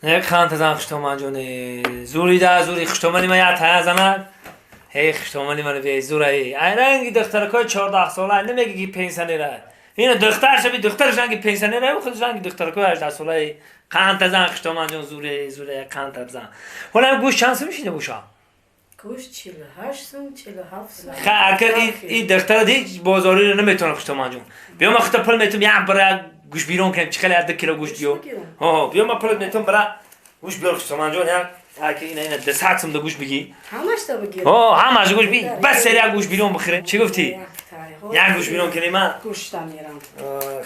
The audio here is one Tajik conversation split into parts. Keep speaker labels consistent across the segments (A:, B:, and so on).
A: Не қанта зан хуштоман ҷоне. Зурида зури хуштомани ман як тая занак. Ҳей хуштомани ман бе зураи. Ай ранги духтаракои 14 сола намеги ки пенсионера. Ина духтар шаби духтар ранги пенсионера, худ ранги духтаракои 18 солаи. Қанта зан хуштоман ҷон зуре зуре қанта зан. Ҳола гӯш чанд сум шида боша?
B: Гӯш 48 сум, 47 сум.
A: Ха агар и духтара ди бозориро наметавонад хуштоман ҷон. Биё ман худта пул метум як бара гӯш бирон кунем чӣ хеле 2 кило гӯш диё. Ҳо биё ман пул метум бара гӯш биёр хуштоман ҷон як аки ина ина 200 сум да гӯш бигӣ.
B: Ҳамашта бигир.
A: Ҳо ҳамаш гӯш би бас сер як гӯш бирон бихӯре. Чӣ гуфтӣ? Як гӯш бирон кунем ман.
B: Гӯшта мерам.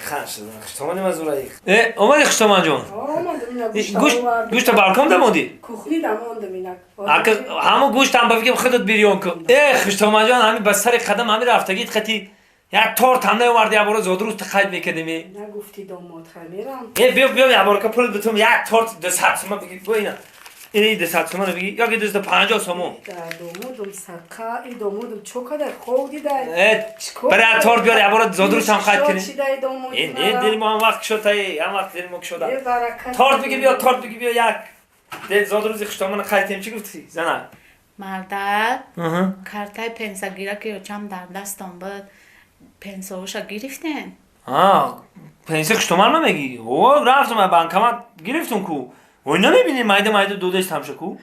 A: Хаш хуштомани ман зураи. Э омади хуштоман ҷон.
B: Омадам ина
A: Гӯш гӯшта балкон да мондӣ?
B: Кухни да мондам ина.
A: Ака ҳамон гӯштам ба фикр худат бирён кун. Э хуштоман ҷон ҳами ба сари қадам ҳами рафтагит қати як торт ҳам наоварди як бора зодрӯз та қайд мекардем.
B: Нагуфтӣ домод хай мерам.
A: Э биё биё як бора ка пул битум як торт 200 сума бигӣ бо ина. Ина 200 сума бигӣ ё ки 250 сомон.
B: Домодум садқа и домодум чо кадай хов дидай.
A: Э бара торт биёр як бора зодрӯз ҳам қайд кунем.
B: Чидай домод.
A: Э не дили мо ҳам вақт кушод тай ҳам вақт дили мо кушода.
B: Э баракат.
A: Торт бигӣ биё торт бигӣ биё як зодрӯзи хуштомана қайд кунем чӣ гуфтӣ зана?
C: Мардак картаи пенсагира ки очам дар дастон буд пенсоуша гирифтен?
A: Пенсия хуштоман намегӣ? О рафтам банкомат гирифтум ку. Ой намебинӣ майда майда додаистамша ку.